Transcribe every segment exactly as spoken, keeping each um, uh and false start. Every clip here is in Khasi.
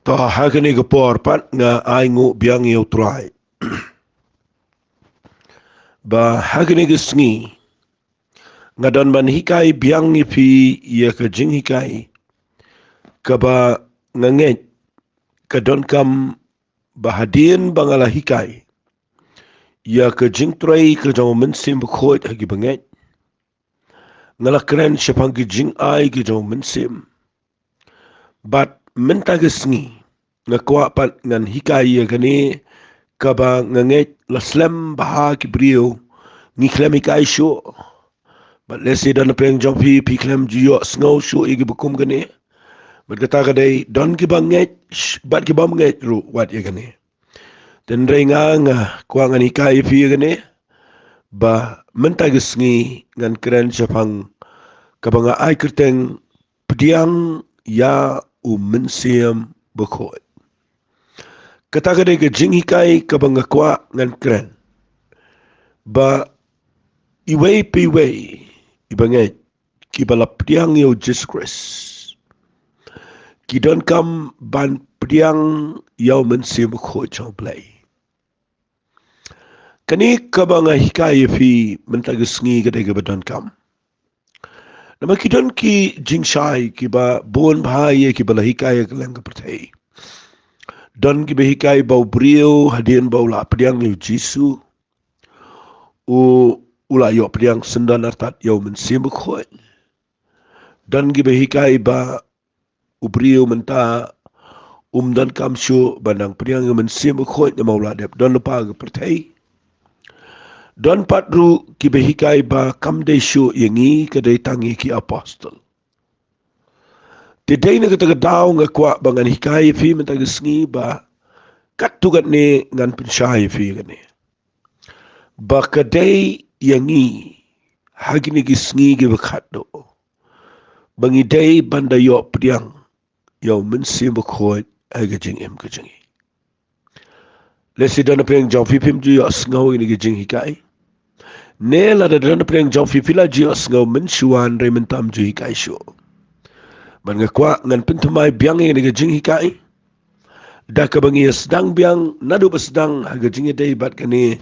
Ba ha kane ka por pat nga ai nguh biang ïa U Trai. Ba ha kane ka sngi nga don ban hikai biang ïa phi ïa ka jinghikai kaba nga ngeit ka donkam ba hadien ba nga la hikai ïa ka jingtrei ka jong U Mynsiem Bakhuid ha ki bangeit. Nga la kren shaphang ki jingai ki jong U Mynsiem. Bad mynta ka sngi nga kwah pat ngan hikai ïa kane kaba nga ngeit la slem bha ki briew ngi khlem hikai shuh. Bad lehse don na pdeng jong phi phi khlem ju ïohsngew shuh ïa kiba kum kane. Bad kata ka dei don kiba ngeit sh- bad kiba ym ngeit ruh wat ïa kane. Hynrei nga nga kwah ngan hikai ïa phi ïa kane ba mynta ka sngi ngan kren shaphang kaba nga ai kyrteng pdiang ïa U Mynsiem Bakhuid. Kata ka dei ka jinghikai kaba nga kwah ngan kren ba iwei pa iwei iba ngeit kiba la pdiang ïa U Jisu Khrist ki donkam ban pdiang ïa U Mynsiem Bakhuid jong U Blei. Kane kaba nga hikai ïa phi mynta ka sngi ka dei kaba donkam. Namar ki don ki jingshai kiba bun bha ïa kiba la hikai ïa ka liang ka pyrthei. Don kiba hikai ba u briew hadien ba u la pdiang ïa U Jisu u u la ïoh pdiang syndon artat ïa U Mynsiem Bakhuid. Don kiba hikai ba u briew mynta um donkam shuh ban nang pdiang ïa U Mynsiem Bakhuid namar u la dep don lypa ka pyrthei. Don pat ruh kiba hikai ba kam dei shuh ïa ngi, ka dei tang ïa ki apostol. Te dei na kata ka daw nga kwah ba ngan hikai ïa phi mynta ka sngi ba katto katne ngan pynshai ïa phi kane ba ka dei ïa ngi ha kine ki sngi kiba khatduh ba ngi dei ban da ïoh pdiang ïa U Mynsiem Bakhuid ha ka jingim ka jong ngi. Lehse don na pdeng jong phi phim ju ïohsngew ïa kane ka jinghikai, ne lada don na pdeng jong phi phi la ju ïohsngew mynshuwa hynrei mynta ym ju hikai shuh. Bad nga kwah ngan pynthymmai biang ïa kane ka jinghikai da kaba ngi ïa sdang biang naduh ba sdang ha ka jingïadei bad kane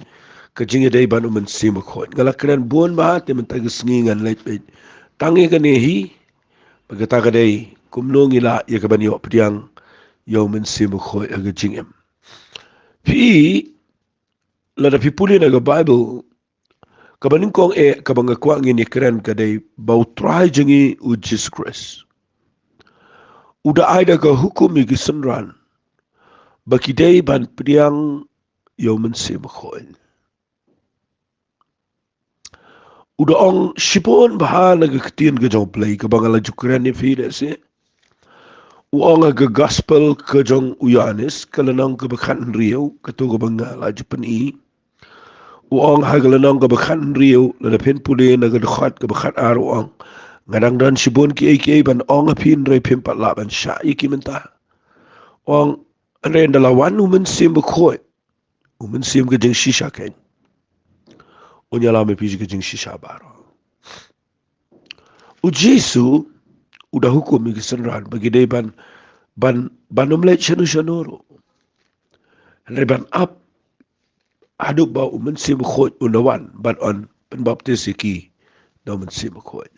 ka jingïadei bad U Mynsiem Bakhuid. Nga la kren bun bha te mynta ka sngi ngan leit beit tang ïa kane hi. Ba kata ka dei kumno ngi lah ïa kaban ïoh pdiang ïa U Mynsiem Bakhuid ha ka jingim. Phi lada phi pule na ka Baibl, kaba nyngkong eh kaba nga kwah ngin ïa kren ka dei ba U Trai jong ngi U Jisu Khrist u da ai da ka hukum ïa ki synran ba ki dei ban pdiang ïa U Mynsiem Bakhuid. U da ong shibun bha na ka ktien ka jong U Blei kaba nga la ju kren ïa phi da se. U ong ha ka gospel ka jong u Ïoannis ka lynnong kaba khathynriew, kato kaba nga la ju pyni. U ong ha ka lynnong kaba khathynriew, lada phin pule na ka dkhot kaba khatar u ong, nga dang don shibun kiei kiei ban ong ha phi hynrei phim pat lah ban shah ïa ki mynta. U ong hynrei ynda la wan U Mynsiem Bakhuid, U Mynsiem ka jingshisha keiñ, un ïalam ïa phi ka jingshisha baroh. U Jisu u da hukum ïa ki synran ba ki dei ban ban ban ym leit shano shano ruh, hynrei ban ap haduh ba U Mynsiem Bakhuid un da wan bad un pynbaptis ïa ki da U Mynsiem Bakhuid.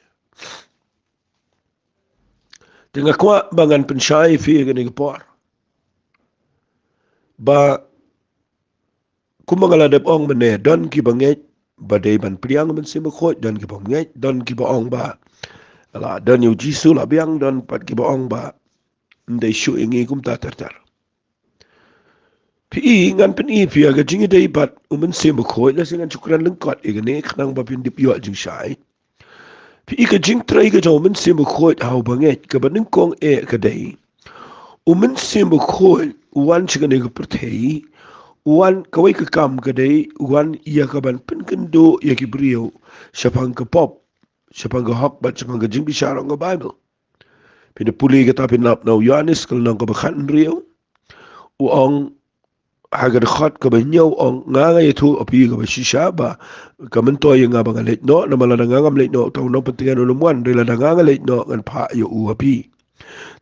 Te nga kwah ba ngan pynshai ïa phi ha kane ka por ba kumba nga la dep ong mynne, don kiba ngeit ba dei ban pdiang U Mynsiem Bakhuid, don kiba ym ngeit, don kiba ong ba la don ïa U Jisu la biang, don pat kiba ong ba ym dei shuh ïa ngi, kumta ter ter. Phi i, ngan pyni ïa phi ha ka jingïadei bad U Mynsiem Bakhuid, lehse ngan shu kren lyngkot ïa kane khnang ba phin dep ïoh jingshai. Phi i, ka jingtrei ka jong U Mynsiem Bakhuid ha u bangeit kaba nyngkong eh ka dei U Mynsiem Bakhuid u wan sha kane ka pyrthei, u wan, kawei ka kam ka dei u wan ïa kaban pynkynduh ïa ki briew shaphang ka pop, shaphang ka hok bad shaphang ka jingbishar, ong ka Baibl. Phin da pule kata, phin lap na u Ïoannis ka lynnong kaba khathynriew. U ong ha ka dkhot kaba hynñiew, u ong, nga nga ïathuh ha phi kaba shisha ba ka myntoi ïa nga ba ngan leit noh, namar lada nga ngam leit noh uta u nongpyntngen un ym wan, hynrei lada nga nga leit noh ngan phah ïa u ha phi.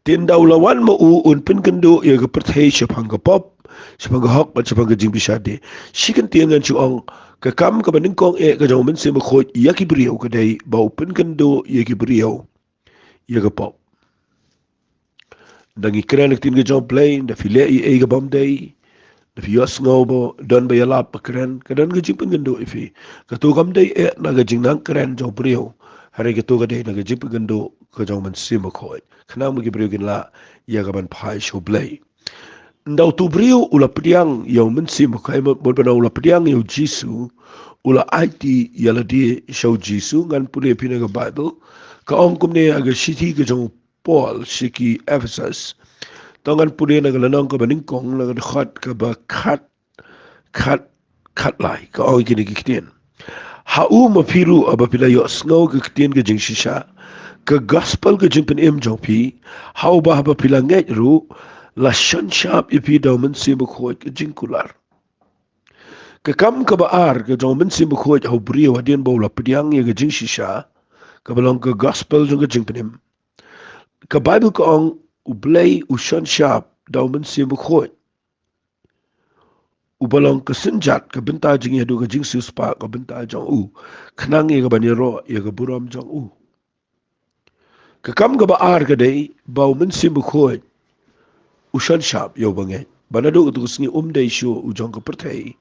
Te ynda u la wan ma u, un pynkynduh ïa ka pyrthei shaphang ka pop, shaphang ka hok, bad shaphang ka jingbishar de. Shi kyntien ngan shu ong, ka kam kaba nyngkong eh ka jong u Mynsiem Bakhuid ïa ki briew ka dei ba u pynkynduh ïa ki briew ïa ka pop. Ynda ngi kren ïa ka ktien ka jong U Blei, ynda phi leh ei ei kaba ym dei, ynda phi ïohsngew ba don ba ïalap ba kren, ka don ka jingpynkynduh ïa phi. Kato kam dei eh na ka jingnang kren jong u briew, hynrei kato ka dei na ka jingpynkynduh ka jong u Mynsiem Bakhuid, khnang ba ki briew kin lah ïa kaban phai sha U Blei. Ynda uto u briew u la pdiang ïa u Mynsiem Bakhuid, mut ban ong u la pdiang ïa u Jisu, u la aiti ïa lade sha u Jisu. Ngan pule ïa phi na ka Baibl, ka ong kumne ha ka shithi ka jong u Paul sha ki Ephesus. To ngan pule na ka lynnong kaba nyngkong, na ka dkhot kaba khat, khat, khatlai, ka ong kine ki ktien. Ha u ma phi ruh haba phi la ïohsngew ka ktien ka jingshisha, ka gospel ka jingpynim jong phi, ha uba haba phi la ngeit ruh, la shon shap ïa phi da u Mynsiem Bakhuid ka jingkular. Ka kam kaba ar ka jong u Mynsiem Bakhuid ha u briew hadien ba u la pdiang ïa ka jingshisha, kaba long ka gospel jong ka jingpynim. Ka Baibl ka ong, U Blei u shon shap da u Mynsiem Bakhuid. Uba long ka synjat, ka bynta jingïaduh, ka jingsiewspah, ka bynta jong u, khnang ïa kaban ïaroh ïa ka burom jong u. Ka kam kaba ar ka dei ba u Mynsiem Bakhuid u shon shap ïa uba ngeit. Ba naduh kato ka sngi um dei shuh u jong ka pyrthei.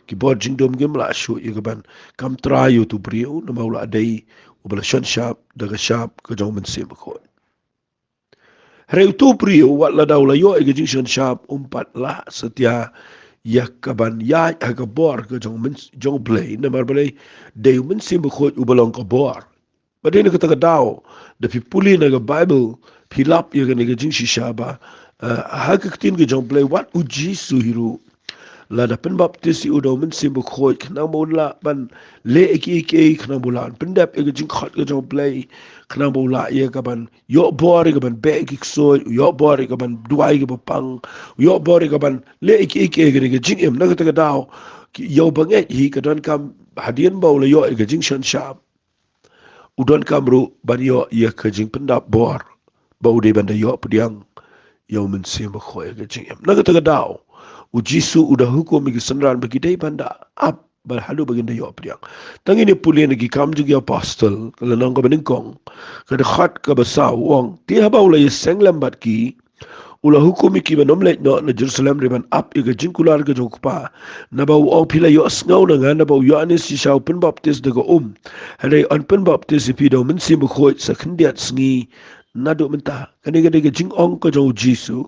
Ki bor jingdum kim lah shuh ïa kaban kam trai ïa uto u briew, namar u la dei uba la shon shap da ka shap ka jong u Mynsiem Bakhuid. Hynrei uto u briew, wat lada u la ïoh ïa ka jingshon shap, um pat lah satia ïa kaban ïaid ha ka bor ka jong u Myns-, jong U Blei, namar balei? Dei u Mynsiem Bakhuid uba long ka bor. Bad dei na kata ka daw, da phi pule na ka Baibl, phi lap ïa kane ka jingshisha ba, eh, ha ka ktien ka jong U Blei, wat u Jisu hi ruh, lada pynbaptis ïa u da u Mynsiem Bakhuid, khnang ba un lah ban leh kiei kiei, khnang ba un lah ban pyndep ïa ka jingkhot ka jong U Blei, khnang ba un lah ïa kaban ïoh bor ïa kaban beh ïa ki ksuid, ïoh bor ïa kaban duwai ïa kiba pang, ïoh bor ïa kaban leh kiei kiei, kane ka jingim. Na kata ka daw, ki, ïa uba ngeit hi, ka donkam hadien ba u la ïoh ïa ka jingshon shap, u donkam ruh ban ïoh ïa ka jingpyndap bor ba u dei ban da ïoh pdiang ïa u Mynsiem Bakhuid ha ka jingim. Na kata ka daw, u Jisu u da hukum ïa ki synran ba ki dei ban da ap bad haduh ba kin da ïoh pdiang. Tang ngin ïa pule na Ki Kam jong ki Apostol, ka lynnong kaba nyngkong, ka dkhot kaba saw, u ong, te haba u la ïaseng lem bad ki, u la hukum ïa ki ban ym leit noh na Jerusalem, hynrei ban ap ïa ka jingkular ka jong U Kpa. Naba u ong, phi la ïohsngew na nga, naba u Ïoannis shisha u pynbaptis da ka um, hynrei yn pynbaptis ïa phi da u Mynsiem Bakhuid sa khyndiat sngi naduh mynta. Kane ka dei ka jingong ka jong u Jisu,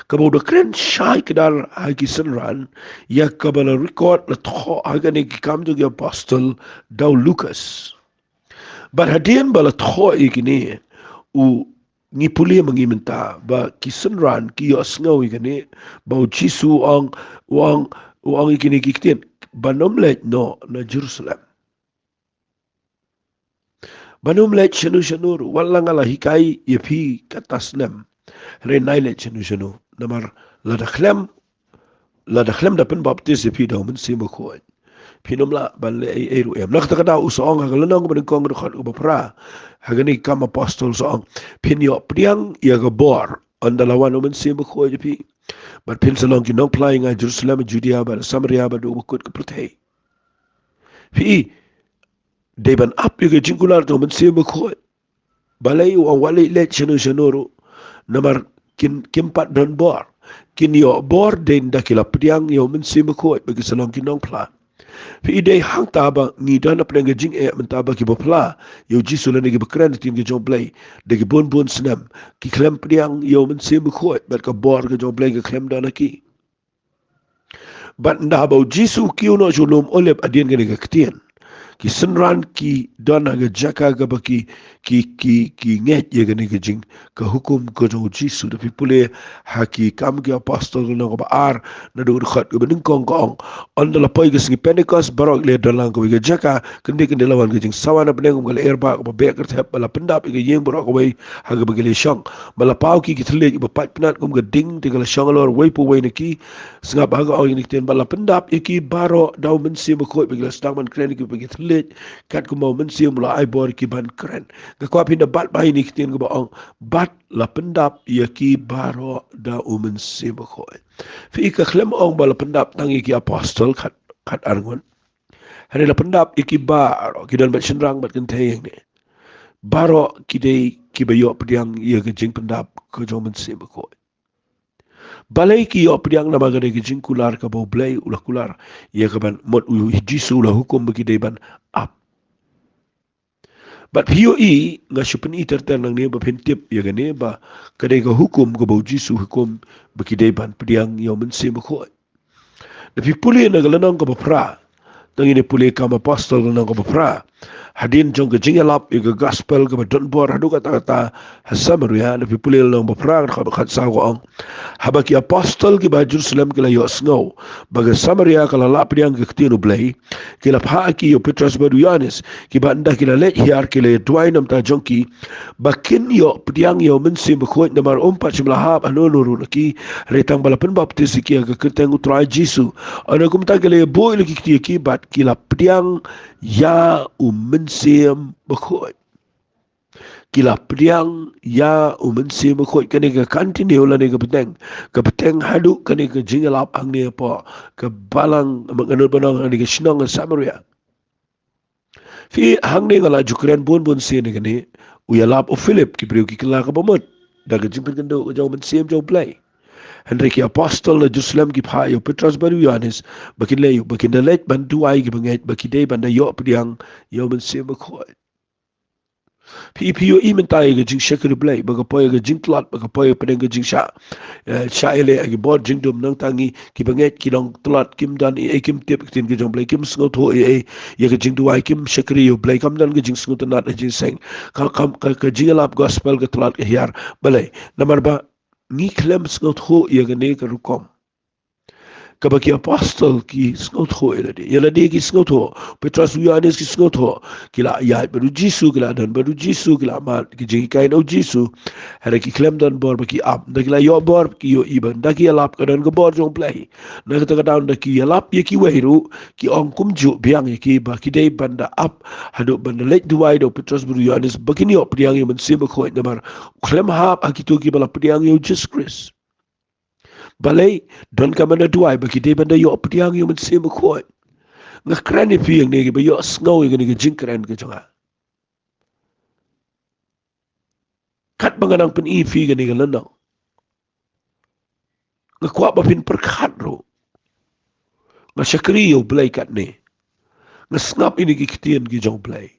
kaba u da kren shai kdar ha ki synran, ïa kaba la record, la thoh ha kane Ki Kam jong ki Apostol da u Lukas. Bad hadien ba la thoh ïa kine, u, ngi pule ma ngi mynta ba ki synran ki ïohsngew ïa kane, ba u Jisu u ong, u ong, u ong ïa kine ki ktien, ban ym leit noh na Jerusalem. Ban ym leit shano shano ruh, wat la nga la hikai ïa phi kata snem, hynrei nai leit shano shano. Namar lada khlem, lada khlem da pynbaptis ïa phi da u Mynsiem Bakhuid, phin ym lah ban leh ei ei ruh em. Na kata ka daw u sa ong ha ka lynnong kaba nyngkong, ka dkhot kaba phra, ha kane Ki Kam Apostol u sa ong, phin ïoh pdiang ïa ka bor ynda la wan u Mynsiem Bakhuid ïa phi. Bad phin sa long ki nongphla ïa nga ha Jerusalem, Judia, bad Samaria, bad haduh ba kut ka pyrthei. Phi i, dei ban ap ïa ka jingkular jong u Mynsiem Bakhuid. Balei u ong wat leit leit shano shano ruh? Namar kin, kim pat don bor. Kin ïoh bor dei ynda ki la pdiang ïa u Mynsiem Bakhuid ba ki sa long ki nongphla. Phi i, dei hangta ba ngi don hapdeng ka jingeh mynta ba kiba phla ïa u Jisu lane kiba kren ïa ka ktien ka jong U Blei da ki bun bun snem, ki khlem pdiang ïa u Mynsiem Bakhuid, bad ka bor ka jong U Blei ka khlem don ha ki. Bad ynda haba u Jisu u kiew noh sha u lum Olib hadien kane ka ktien, ki synran ki don ha ka jaka kaba ki, ki, ki, ki ngeit ïa kane ka jing, ka hukum ka jong u Jisu. Da phi pule ha Ki Kam ki Apostol, ka lynnong kaba ar, naduh ka dkhot kaba nyngkong, ka ong, ynda la poi ka sngi Pentekost, baroh ki la don lang ha kawei ka jaka, kyndit kyndit la wan ka jingsawa na bneng kum ka lyer bah kaba beh kyrthep, bad la pyndap ïa ka ïing baroh kawei ha kaba ki la shong. Bad la paw ïa ki ki thylliej kiba pait pnat kum ka ding, te ka la shong halor uwei pa uwei na ki. Sngap ha ka ong ïa kine ki ktien, bad la pyndap ïa ki baroh da u Mynsiem Bakhuid, bad ki la sdang ban kren ïa ki, bad ki leit, kat kumba u Mynsiem u la ai bor ïa ki ban kren. Nga kwah phin da bat bha ïa kine ki ktien kaba ong, bad la pyndap ïa ki baroh da u Mynsiem Bakhuid. Phi i, ka khlem ong ba la pyndap tang ïa ki apostol khat, khat ar ngut. Hynrei la pyndap ïa ki baroh, ki don bad shynrang bad kynthei hangne. Baroh ki dei kiba ïoh pdiang ïa ka jingpyndap ka jong u Mynsiem Bakhuid. Balei ki ïoh pdiang? Namar ka dei ka jingkular kaba U Blei u la kular ïa ka ban mut u Jisu u la hukum ba ki dei ban ap. Bad phi ïohi, nga shu pyni ter ter nangne ba phin tip ïa kane ba ka dei ka hukum kaba u Jisu u hukum ba ki dei ban pdiang ïa u Mynsiem Bakhuid. Da phi pule na ka lynnong kaba phra, tang ïa ne pule Kam Apostol ka lynnong kaba phra. Hadien jong ka jingïalap ïa ka gospel kaba don bor haduh katta katta ha Samaria, da phi pule lynnong ba phra ka dkhot ba khatsaw ka ong, haba ki apostol kiba ha Jerusalem ki la ïohsngew ba ka Samaria ka la lah pdiang ka ktien U Blei, ki la phah ïa ki ïa u Petros bad u Ïoannis, kiba ynda ki la leit hiar ki la ïa duwai na ka bynta jong ki ba kin ïoh pdiang ïa u Mynsiem Bakhuid, namar um pat shym la hap hano hano ruh na ki, hynrei tang ba la pynbaptis ïa ki ha ka kyrteng U Trai Jisu. Hynrei kumta ki la ïa buh ïa la ki kti ïa ki bad ki la pdiang ïa u Mynsiem Bakhuid. Ki la pdiang ïa u Mynsiem Bakhuid. Kane ka continue lane ka bteng, ka bteng haduh kane ka jingïalap hangne hapoh ka balang, ma nga nud ban ong, hangne ka shnong Samaria. Phi, hangne nga la ju kren bun bun sien ïa kane, u ïalap u Philip, ki briew ki kylla kaba mut da ka jingpynkynduh ka jong u Mynsiem jong U Blei. Hynrei ki apostol na Jerusalem ki phah ïa u Petros bad u Ïoannis ba kin leit, ba kin da leit ban duwai ïa ki bangeit ba ki dei ban da ïoh pdiang ïa u Mynsiem Bakhuid. Phi, phi ïohi mynta ïa ka jingshakri Blei, ba ka poi ïa ka jingtlot, ba ka poi ïa pdeng ka jingshah, eh, shah ïaleh ha ki bor jingdum. Nangta ngi ki bangeit ki long tlot, kim don ei ei, kim tip ktien ka jong U Blei, kim sngewthuh ei ei ïa ka jingduwai, kim shakri ïa U Blei, kam don ka jingsngewtynnad ha jingseng. Ka, ka, ka, ka jingïalap gospel ka tlot ka hiar. Balei? Namar ba ngi khlem sngewthuh ïa kane ka rukom kaba ki apostol ki sngewthuh ïa lade. Ïa lade ki sngewthuh. Petros, u Ïoannis ki sngewthuh. Ki la ïaid bad u Jisu, ki la don bad u Jisu, ki la mad ki jinghikai na u Jisu. Hynrei ki khlem don bor ba ki ap. Ynda ki la ïoh bor, ki ïohi ba ynda ki ïalap ka don ka bor jong U Blei. Na kata ka daw ynda ki ïalap ïa kiwei ruh, ki ong kumjuh biang ïa ki ba ki dei ban da ap haduh ban da leit duwai da u Petros bad u Ïoannis ba kin ïoh pdiang ïa u Mynsiem Bakhuid, namar u khlem hap ha kito kiba la pdiang ïa u Jisu Khrist. Balei? Donkam ban da duwai ba ki dei ban da ïoh pdiang ïa u Mynsiem Bakhuid. Nga kren ïa phi hangne kiba ïohsngew ïa kane ka jingkren ka jong nga. Katba nga nang pyni ïa phi kane ka lynnong, nga kwah ba phin pyrkhat ruh. Nga shakri ïa U Blei katne. Nga sngap ïa kine ki ktien ki jong U Blei.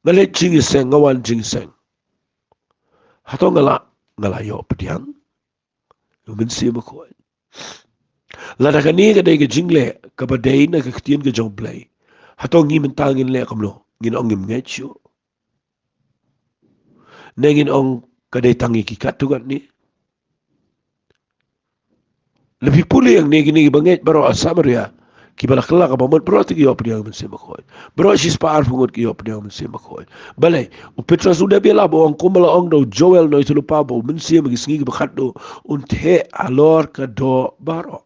Nga leit jingïaseng, nga wan jingïaseng. Hato nga la, nga la ïoh pdiang ïa u Mynsiem Bakhuid? Lada kane ka dei ka jingleh kaba dei na ka ktien ka jong U Blei, hato ngi mynta ngin leh kumno? Ngin ong ngim ngeit shuh? Ne ngin ong ka dei tang ïa ki katto katne? Lada phi pule hangne, kine ki bangeit baroh ha Samaria kiba la kylla kaba mut, baroh te ki ïoh pdiang ïa u Mynsiem Bakhuid. Baroh shispah arphew ngut ki ïoh pdiang ïa u Mynsiem Bakhuid. Balei? U Petros u dep ïalap, u ong kumba la ong da u Joel u nongïathuhlypa ba u Mynsiem ha ki sngi kiba khatduh un theh halor ka doh baroh.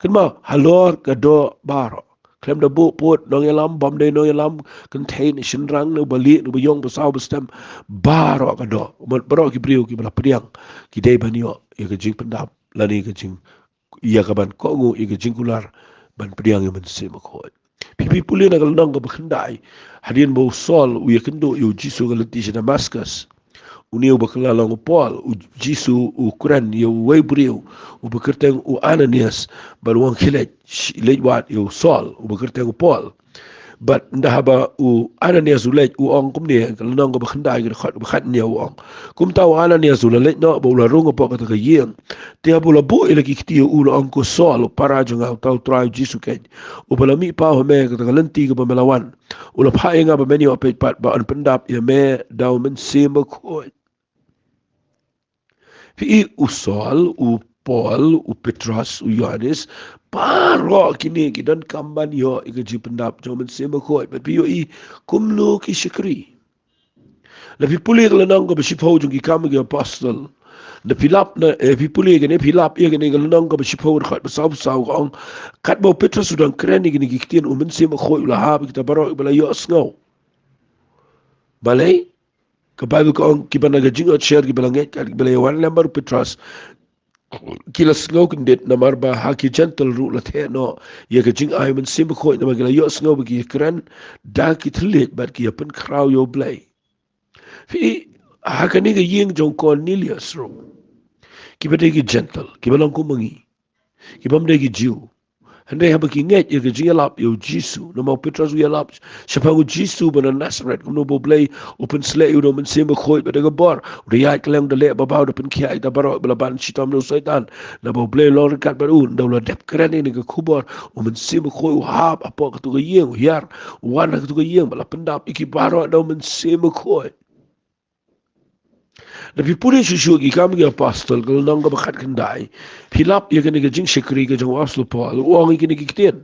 Kynmaw, halor ka doh baroh. Khlem da buh pud nongïalam, bym dei nongïalam, kynthei ne shynrang, ne u balieh ne u baïong, basaw bastem, baroh ka doh. Mut baroh ki briew kiba la pdiang ki dei ban ïoh ïa ka jingpyndap lane ka jing, ïa ka ban kohnguh, ïa ka jingkular ban pdiang ïa u Mynsiem Bakhuid. Phi, phi pule na ka lynnong kaba khyndai, hadien ba u Saul u ïakynduh ïa u Jisu ha ka lynti sha Damaskus, une uba kylla long u Paul, u Jisu u kren ïa uwei u briew uba kyrteng u Ananias, bad u ong, khie leit, leit wad ïa u Saul uba kyrteng u Paul. Bad ynda haba u Ananias u leit, u ong kumne, ka lynnong kaba khyndai, ka dkhot kaba khatsaw, u ong, kumta u Ananias u la leit noh bad u la rung hapoh kata ka ïing. Te haba u la buh ïa la ki kti ïa u, u la ong, ko Saul, u para jong nga, uta u Trai u Jisu keiñ, uba la mihpaw ha me ha kata ka lynti kaba me la wan, u la phah ïa nga ba men ïoh peit pat, ba yn pyndap ïa me da u Mynsiem Bakhuid. Phi i, u Saul, u Paul, u Petros, u Ïoannis, baroh kine ki donkam ban ïoh ïa ka jingpyndap jong u Mynsiem Bakhuid. Bad phi ïohi kumno ki shakri. Lada phi pule ka lynnong kaba shiphew jong ki Kam ki Apostol, Na phi lap na, eh, phi pule ïa kane, phi lap ïa kane ka lynnong kaba shiphew, dkhot ba saw phew saw ka ong: Katba u Petros u dang kren ïa kine ki ktien, u Mynsiem Bakhuid u la hap ïa kita baroh kiba la ïohsngew. Balei? Ka Baibl ka ong, kiba na ka jingïohsngew, kiba la ngeit, kiba la ïawan lem bad u Petros, ki la sngew kyndit, namar ba ha ki Jentil ruh la theh noh ïa ka jingai u Mynsiem Bakhuid, namar ki la ïohsngew ba ki ïakren da ki thylliej bad ki ïapynkhraw ïa U Blei. Phi, ha kane ka ïing jong u Kornelius ruh, kiba dei ki Jentil, kiba long kum ma ngi, ki bym dei ki Jiw, hynrei haba ki ngeit ïa ka jingïalap ïa u Jisu, namar u Petros u ïalap shaphang u Jisu ba na Nasareth, kumno ba U Blei u pynsleh ïa u da u Mynsiem Bakhuid bad da ka bor, u da ïaid kylleng, u da leh babha, u da pynkhiah ïa kita baroh ba la ban shitom na u Soitan. Naba U Blei u long ryngkat bad u, ynda u la dep kren ïa kane ka khubor, u Mynsiem Bakhuid u hap hapoh katu ka ïing, u hiar, u wan ha katu ka ïing, bad la pyndap ïa ki baroh da u Mynsiem Bakhuid. Da phi pule shuh shuh Ki Kam ki Apostol, ka lynnong kaba khatkhyndai, phi lap ïa kane ka jingshakri ka jong u Apostol Paul, u ong ïa kine ki ktien.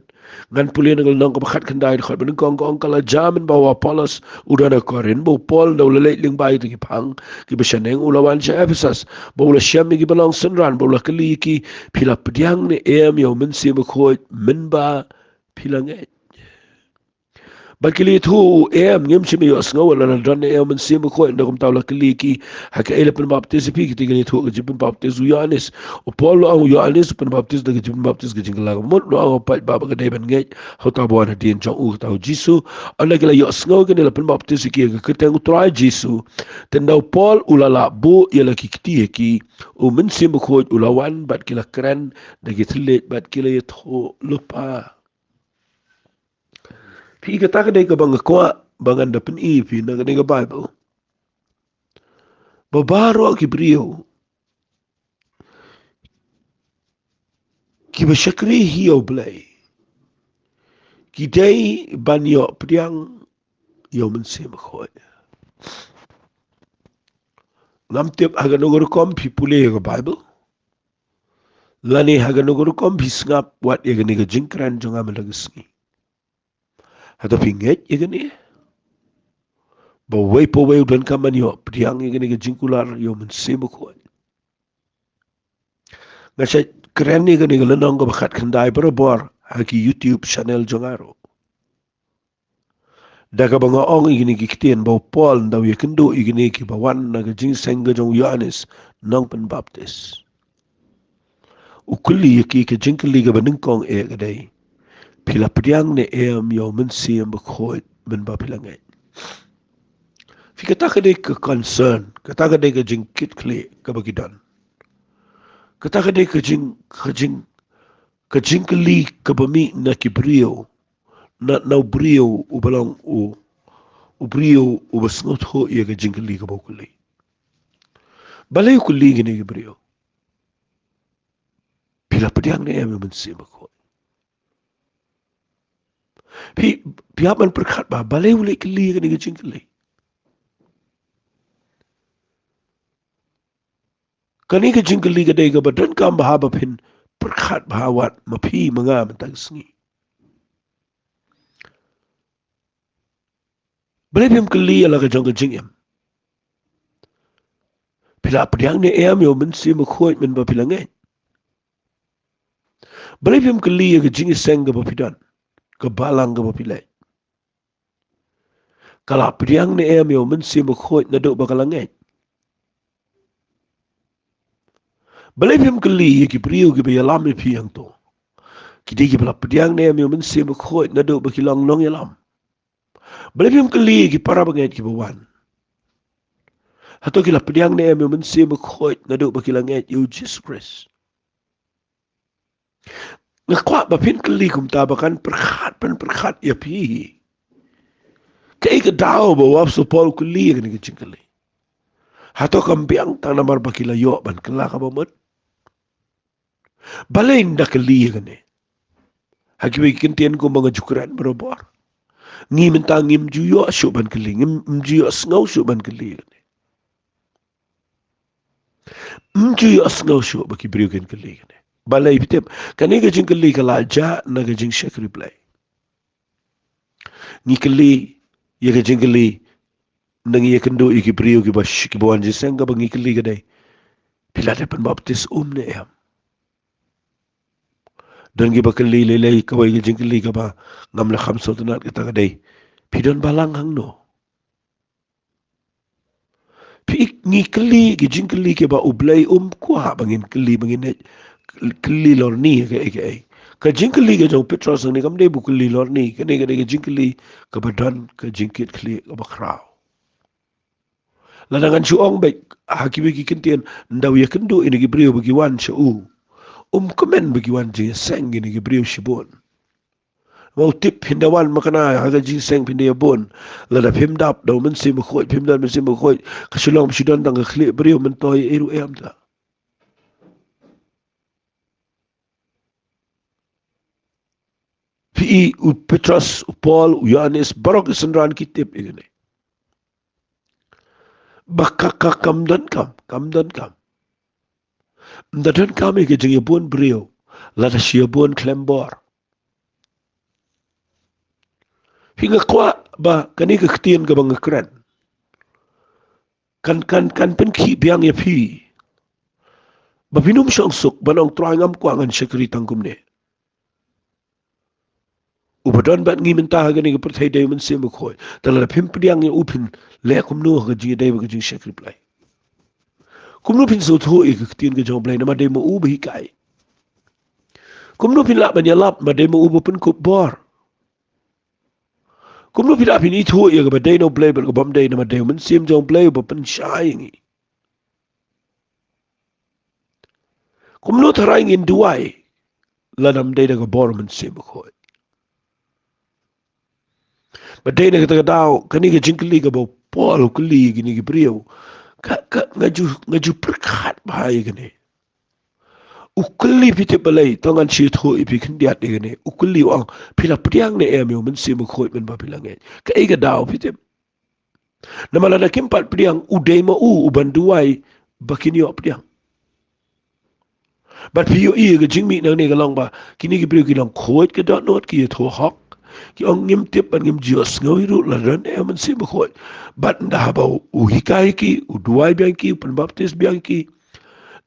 Ngan pule na ka lynnong kaba khatkhyndai, dkhot ba nyngkong, ka ong: Ka la jia mynba u Apollos u don ha Korinth, ba u Paul, ynda u la leit lyngba ïa kita ki phang kiba shaneng, u la wan sha Ephesus, ba u la shem ïa kiba long synran, ba u la kylli ïa ki: Phi la pdiang ne em ïa u Mynsiem Bakhuid mynba phi la ngeit? Bad ki la ïathuh, em, ngim shym ïohsngew lada don ne em u Mynsiem Bakhuid. Ynda kumta u la kylli ïa ki: Ha kaei la pynbaptis ïa phi? Kita ki la ïathuh: Ka jingpynbaptis u Ïoannis. U Paul u la ong: U Ïoannis u pynbaptis da ka jingpynbaptis ka jingkylla ka mut, u la ong: Peit, ba ka dei ban ngeit ha uta uba wan hadien jong u, kata u Jisu. Ynda ki la ïohsngew ïa kane, la pynbaptis ïa ki ha ka kyrteng u Trai Jisu. Te ynda u Paul u la lah buh ïa la ki kti ha ki, u Mynsiem Bakhuid u la wan bad ki la kren da ki thylliej bad ki la ïathuhlypa. Phi, kata ka dei kaba nga kwah ba ngan da pyni ïa phi na kane ka Baibl, ba baroh ki briew kiba shakri hi ïa U Blei, ki dei ban ïoh pdiang ïa u Mynsiem Bakhuid. Ngam tip ha kano ka rukom phi pule ïa ka Baibl, lane ha kano ka rukom phi sngap wat ïa kane ka jingkren jong nga mynta ka sngi. Hato phi ngeit ïa kane, ba uwei pa uwei u donkam ban ïoh pdiang ïa kane ka jingkular ïa u Mynsiem Bakhuid? Nga sa kren ïa kane ka lynnong kaba khatkhyndai barabor ha ki YouTube channel jong nga ruh, da kaba nga ong ïa kine ki ktien, ba u Paul ynda u ïakynduh ïa kine kiba wan na ka jingïaseng ka jong u Ïoannis Nongpynbaptis, u kylli ïa ki ka jingkylli kaba nyngkong, eh, ka dei: Phi la pdiang ne em ïa u Mynsiem Bakhuid mynba phi la ngeit? Phi, kata ka dei ka concern, kata ka dei ka jingkitkhlieh kaba ki don. Kata ka dei ka jing, ka jing, ka jingkylli kaba mih na ki briew, na, na u briew uba long u, u briew uba sngewthuh ïa ka jingkylli kaba u kylli. Balei u kylli kine ki briew: Phi la pdiang ne em ïa u Mynsiem Bakhuid? Phi, phi hap ban pyrkhat bha, balei u leit kylli ïa kane ka jingkylli? Kane ka jingkylli ka dei kaba donkam bha ba phin pyrkhat bha wat ma phi ma nga mynta ka sngi. Balei phim kylli ïa la ka jong ka jingim: Phi la pdiang ne em ïa u Mynsiem Bakhuid mynba phi la ngeit? Balei phim kylli ïa ka jingïaseng kaba phi don, ka balang kaba phi leit: Ka la pdiang ne em ïa u Mynsiem Bakhuid naduh ba ka la ngeit? Balei phim kylli ïa ki briew kiba ïalam ïa phi hangto: Ki dei kiba la pdiang ne em ïa u Mynsiem Bakhuid naduh ba ki long nongïalam? Balei phim kylli ïa ki para bangeit kiba wan: Hato ki la pdiang ne em ïa u Mynsiem Bakhuid naduh ba ki la ngeit ïa u Jisu Khrist? Nga kwah ba phin kylli kumta, ba kan pyrkhat, pynpyrkhat ïa phi. Kaei ka daw ba u Apostol Paul u kylli ïa kane ka jingkylli? Hato kam biang tang namar ba ki la ïoh ban kylla kaba mut? Balei ynda kylli ïa kane? Ha kiwei ki kyntien kumba nga ju kren barabor, ngi mynta ngim ju ïoh shuh ban kylli, ngim, ngim ju ïoh sngew shuh ban kylli ïa kane. Ngim ju ïoh sngew shuh ba ki briew kin kylli ïa kane. Balei, phi tip? Kane ka jingkylli ka la jah na ka jingshakri Blei. Ngi kylli ïa ka jingkylli, ngi ïakynduh ïa ki briew kiba sh-, kiba wan jingïaseng, kaba ngi kylli ka dei: Phi la dep pynbaptis um ne em? Don kiba kylli lei lei, kawei ka jingkylli kaba ngam la kham sngewtynnat kata ka dei, phi don balang hangno? Phi, ngi kylli ki jingkylli kiba U Blei um kwah ba ngin kylli, ba ngin kylli lorni kaei kaei. Ka jingkylli ka jong u Petros hangne kam dei ba u kylli lorni, kane ka dei ka jingkylli kaba don ka jingkitkhlieh kaba khraw. Lada ngan shu ong beit ha kiwei ki kyntien, ynda u ïakynduh ïa kine ki briew ba ki wan sha u, um kmen ba ki wan jingseng ïa kine ki briew shibun. Ba u tip, phin da wan makna ha ka jingseng phin da ïabun. Lada phim dap da u Mynsiem Bakhuid, phim don Mynsiem Bakhuid, ka shu long ba shu don tang ka khlieh briew, mynta ïa ei ruh em ta. Phi i, u Petros, u Paul, u Ïoannis, baroh ki synran ki tip ïa kane. Ba ka, ka, kam donkam, kam donkam. Ym da donkam ïa ka jingïabun briew lada shu ïabun khlem bor. Phi, nga kwah ba kane ka ktien kaba nga kren kan, kan, kan pynkhih biang ïa phi, ba phin ym shong suk ban ong, Trai, ngam kwah, ngan shakri tang kumne. Uba don bad ngi mynta ha kane ka pyrthei dei u Mynsiem Bakhuid. Te lada phim pdiang ïa u, phin leh kumno ha ka jingïadei bad ka jingshakri Blei? Kumno phin sngewthuh ïa ka ktien ka jong U Blei, namar dei ma u ba hikai? Kumno phin lah ban ïalap ma dei ma u ba pynkup bor? Kumno phi lah phin ithuh ïa kaba dei na U Blei bad kaba ym dei, namar dei u Mynsiem jong U Blei uba pynshai ïa ngi? Kumno tharai ngin duwai lada ym dei da ka bor u Mynsiem Bakhuid? Ba dei na kata ka daw, kane ka jingkylli kaba u Paul u kylli ïa kine ki briew, ka, ka, nga ju, nga ju pyrkhat bha ïa kane. U kylli, phi tip balei? To ngan shu ïathuh ïa phi khyndiat ïa kane. U kylli, u ong, phi la pdiang ne em ïa u Mynsiem Bakhuid mynba phi la ngeit? Kaei ka daw, phi tip? Namar lada kim pat pdiang, u dei ma u uban duwai ba kin ïoh pdiang. Bad phi ïohi ïa ka jingmih nangne ka long ba kine ki briew ki long khuid ka dohnud, ki ïathuh hok, ki ong, ngim tip bad ngim ju ïohsngew hi ruh lada don em u Mynsiem Bakhuid. Bad ynda haba u, u hikai ki, u duwai biang ki, u pynbaptis biang ki,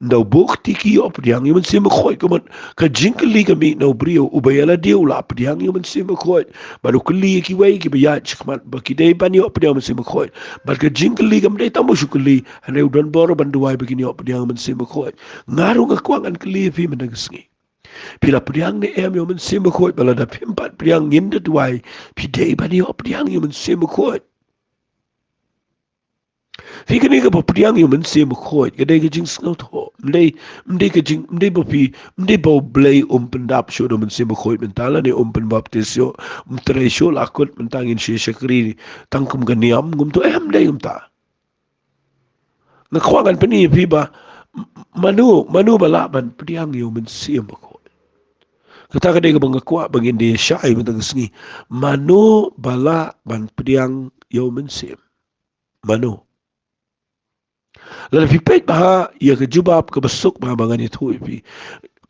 ynda u buh kti, ki ïoh pdiang ïa u Mynsiem Bakhuid. Ka mut ka jingkylli ka mih na u briew uba ïa lade u la pdiang ïa u Mynsiem Bakhuid. Bad u kylli ïa kiwei kiba ïaid shakhmat ba ki dei ban ïoh pdiang ïa u Mynsiem Bakhuid. Bad ka jingkylli kam dei tang ba shu kylli, hynrei u don bor ban duwai ba kin ïoh pdiang ïa u Mynsiem Bakhuid. Nga ruh nga kwah ngan kylli ïa phi mynta ka sngi. Phi la pdiang ne em ïa u Mynsiem Bakhuid? Ba lada phim pat pdiang, ngin da duwai, phi dei ban ïoh pdiang ïa u Mynsiem Bakhuid. Phi, kane kaba pdiang ïa u Mynsiem Bakhuid ka dei ka jingsngewthuh. Ym dei, ym dei ka jing, ym dei ba phi, ym dei ba U Blei um pyndap shuh da u Mynsiem Bakhuid mynta, lane um pynbaptis shuh, um trei shuh, la kut mynta ngin shu shakri tang kum ka niam, kumto, em, ym dei kumta. Nga kwah ngan pyni ïa phi ba m-, mano, mano ba lah ban pdiang ïa u Mynsiem Bakhuid. Kata ka dei kaba nga kwah ba ngin da ïa shai mynta ka sngi. Mano ba lah ban pdiang ïa u Mynsiem? Mano? Lada phi peit bha ïa ka jubab kaba suk bha ba ngan ïathuh ïa phi,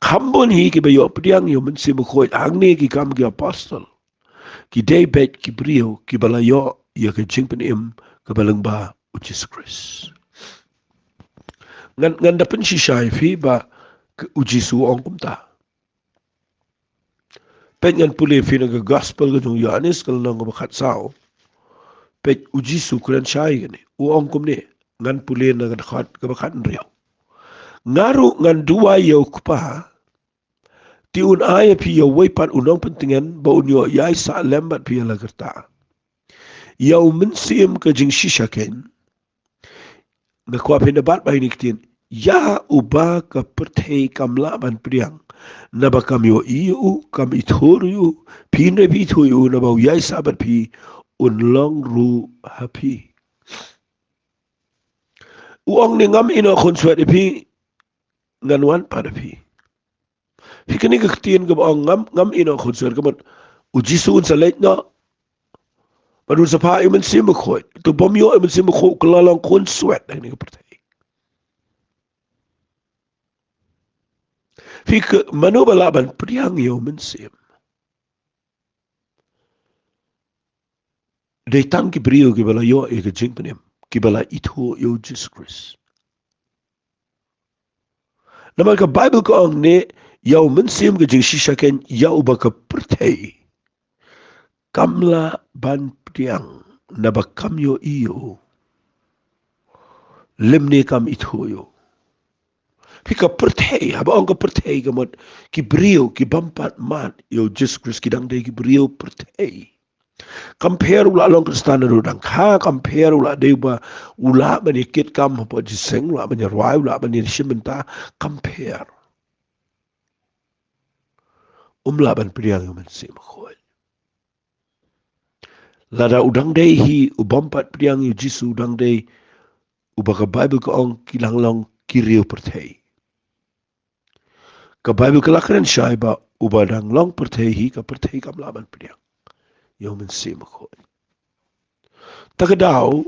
kham bun hi kiba ïoh pdiang ïa u Mynsiem Bakhuid hangne ki Kam ki Apostol. Ki dei beit ki briew kiba la ïoh ïa ka jingpynim kaba lyngba u Jisu Khrist. Ngan, ngan da pynshisha ïa phi ba k-, u Jisu u ong kumta. Peit, ngan pule ïa phi na ka Gospel ka jong u Ïoannis, ka lynnong kaba khatsaw. Peit, u Jisu u kren shai kane, u ong kumne, ngan pule na ka dkhot kaba khathynriew. Nga ruh ngan duwai ïa u Kpa, te un ai ïa phi ïa uwei pat u nongpyntngen ba un ïoh ïaisah lem bad phi ïa la karta, ïa u Mynsiem ka jingshisha keiñ. Nga kwah phin da bat bha ïa kine ki ktien. Ïa uba ka pyrthei kam lah ban pdiang, naba kam ïohi ïa u, kam ithuh ruh ïa u. Phin ruh phi ithuh ïa u, naba u ïaisah bad phi, un long ruh ha phi. U ong ne, ngam ïehnoh khunswet ïa phi, ngan wan pat ha phi. Phi, kane ka ktien kaba ong ngam, ngam ïehnoh khunswet, ka mut u Jisu un sa leit noh bad un sa phah ïa u Mynsiem Bakhuid. To bym ïoh ïa u Mynsiem Bakhuid, ka la long khunswet ha kane ka pyrthei. Phi, ka mano ba lah ban pdiang ïa u Mynsiem? Dei tang ki briew kiba la ïoh ïa ka jingpynim, kiba la ithuh ïa u Jisu Khrist. Namar ka Bible ka ong ne, ïa u Mynsiem ka jingshisha keiñ ïa uba ka pyrthei kam lah ban pdiang, naba kam ïohi ïa u, lymne kam ithuh ïa u. Phi, ka pyrthei, haba ong ka pyrthei ka mut ki briew ki bym pat mad ïa u Jisu Khrist, ki dang dei ki briew pyrthei. Kam pher u lah long Khristan ruh dang kha, kam pher u lah dei uba, u lah ban ïa kit kam hapoh jingïaseng, u lah ban ïa rwai, u lah ban ïa shim bynta, kam pher. Um lah ban pdiang ïa u Mynsiem Bakhuid. Lada u dang dei hi u bym pat pdiang ïa u Jisu, u dang dei uba ka Bible ka ong ki dang long ki riew pyrthei. Ka Bible ka la kren shai ba uba dang long pyrthei hi, ka pyrthei kam lah ban pdiang ïa u Mynsiem Bakhuid. Ta ka daw,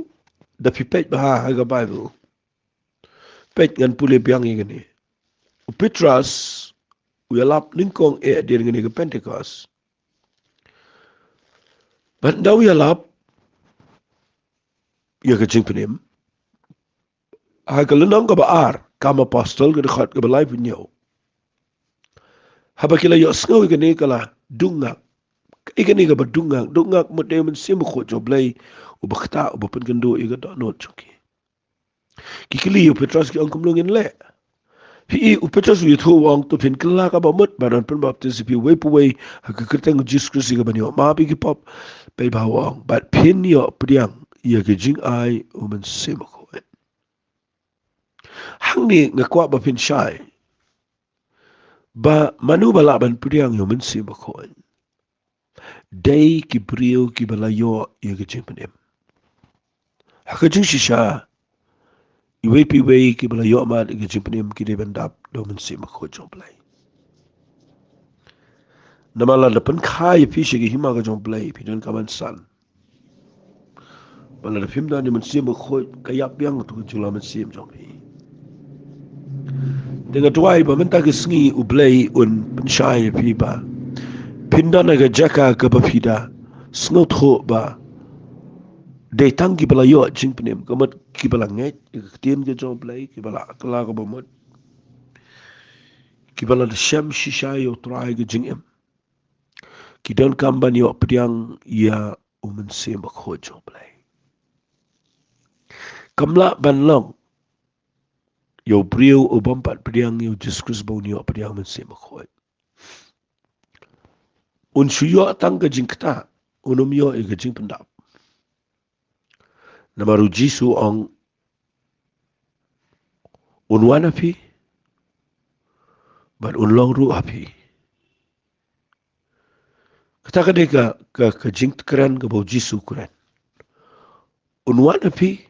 da phi peit bha ha ka Bible, peit, ngan pule biang ïa kane. U Petros u ïalap nyngkong eh hadien kane ka Pentekost. Bad ynda u ïalap ïa ka jingpynim, ha ka lynnong kaba ar, Kam Apostol, ka dkhot kaba laiphew hynñiew, haba ki la ïohsngew ïa kane ka la dungak. Ïa kane kaba dungak, dungak mut dei u Mynsiem Bakhuid jong U Blei uba ktah, uba pynkynduh ïa ka dohnud jong ki. Ki kylli ïa u Petros, ki ong, kumno ngin leh? Phi i, u Petros u ïathuh, u ong, to phin kylla ka bamut bad yn pynbaptis ïa phi uwei pa uwei ha ka kyrteng u Jisu Khrist ïa ka ban ïoh map ïa ki pop. Peit bha, u ong, bad phin ïoh pdiang ïa ka jingai u Mynsiem Bakhuid. Hangne nga kwah ba phin shai ba mano ba lah ban pdiang ïa u Mynsiem Bakhuid. Dei ki briew kiba la ïoh ïa ka jingpynim. Ha ka jingshisha, iwei pa iwei kiba la ïoh mad ïa ka jingpynim ki dei ban dap da u Mynsiem Bakhuid jong U Blei. Namar lada pynkha ïa phi sha ka hima ka jong U Blei, phi donkam ban san. Bad lada phim don ïa u Mynsiem Bakhuid, ka ïap biang ïa ka jingïalam mynsiem jong phi. Te nga duwai ba mynta ka sngi U Blei un pynshai ïa phi ba phin don ha ka jaka kaba phi da sngewthuh ba dei tang kiba la ïoh jingpynim, ka mut kiba la ngeit ïa ka ktien ka jong U Blei, kiba la kylla ka bamut, kiba la shem shisha ïa U Trai ka jingim, ki donkam ban ïoh pdiang ïa u Mynsiem Bakhuid jong U Blei. Kam lah ban long ïa u briew u bym pat pdiang ïa u Jisu Khrist ba un ïoh pdiang u Mynsiem Bakhuid. Un shu ïoh tang ka jingktah, un ym ïoh ïa ka jingpyndap. Namar u Jisu u ong, un wan ha phi bad un long ruh ha phi. Kata ka dei ka, ka, ka jingkren kaba u Jisu u kren. Un wan ha phi,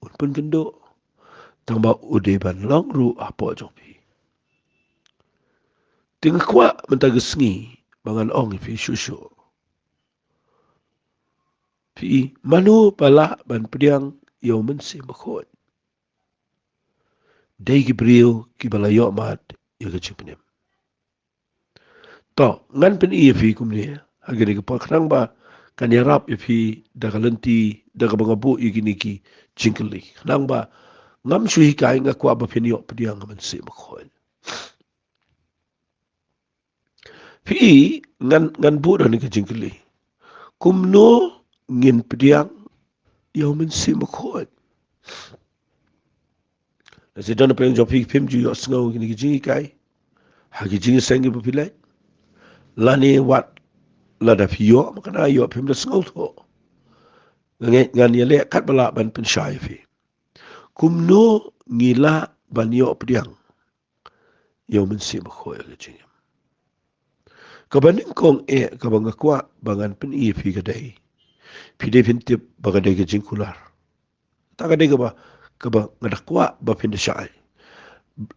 un pynkynduh, tangba u dei ban long ruh hapoh jong phi. Te nga kwah mynta ka sngi ba ngan ong ïa phi shuh shuh. Phi, mano ba lah ban pdiang ïa u Mynsiem Bakhuid? Dei ki briew kiba la ïoh mad ïa ka jingpynim. To, ngan pyni ïa phi kumne ha kane ka por, khnang ba kan ïarap ïa phi da ka lynti, da kaba nga buh ïa kine ki jingkylli. Khnang ba ngam shu hikai, nga kwah ba phin ïoh pdiang ïa u Mynsiem Bakhuid. Phi, ngan, ngan buh da kane ka jingkylli. Kumno ngin pdiang ïa u Mynsiem Bakhuid? Lehse don na pdeng jong phi phim ju ïohsngew kine ki jinghikai ha ki jingïaseng kiba phi leit. Lane wat lada phi ïoh, ma kane ïoh phim da sngewthuh. Nga ngeit ngan ïaleh katba lah ban pynshai ïa phi. Kumno ngi lah ban ïoh pdiang ïa u Mynsiem Bakhuid ha ka jingim? Kaba nyngkong eh kaba nga kwah ba ngan pyni ïa phi ka dei, phi dei phin tip ba ka dei ka jingkular. Ta ka dei kaba, kaba nga da kwah ba phin da shai.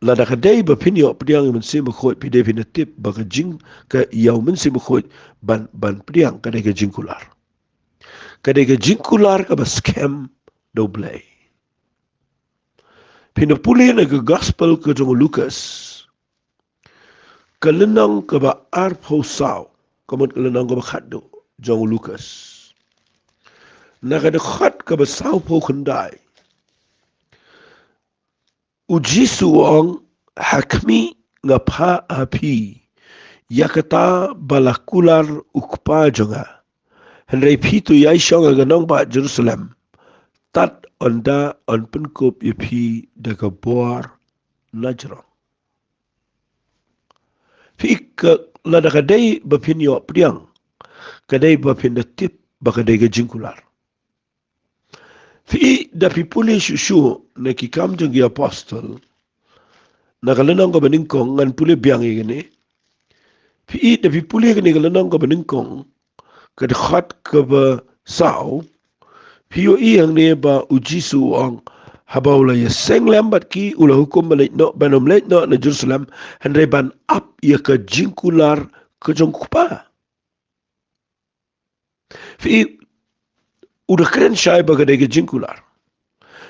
Lada ka dei ba phin ïoh pdiang ïa u Mynsiem Bakhuid, phi dei phin da tip ba ka jing, ka ïa u Mynsiem Bakhuid ban, ban pdiang ka dei ka jingkular. Ka dei ka jingkular kaba skhem da U Blei. Phin da pule na ka Gospel ka jong u Lukas, ka lynnong kaba arphew saw, ka mut ka lynnong kaba khatduh jong u Lukas, na ka dkhot kaba sawphew khyndai. U Jisu u ong, Ha khmih, nga phah ha phi ïa kata ba la kular u Kpa jong nga. Hynrei phi to ïaishong ha ka nongbah Jerusalem, tad ynda yn pynkup ïa phi da ka bor najrong. Phi, ka, lada ka dei ba phin ïoh pdiang, ka dei ba phin da tip ba ka dei ka jingkular. Phi, da phi pule shuh shuh na Ki Kam jong ki Apostol, na ka lynnong kaba nyngkong, ngan pule biang ïa kane. Phi, da phi pule kane ka lynnong kaba nyngkong, ka dkhot kaba saw, phi ïohi hangne ba u Jisu u ong, haba u la ïaseng lem bad ki, u la hukum ban leit noh, ban ym leit noh na Jerusalem, hynrei ban ap ïa ka jingkular ka jong u Kpa. Phi, u da kren shai ba ka dei ka jingkular.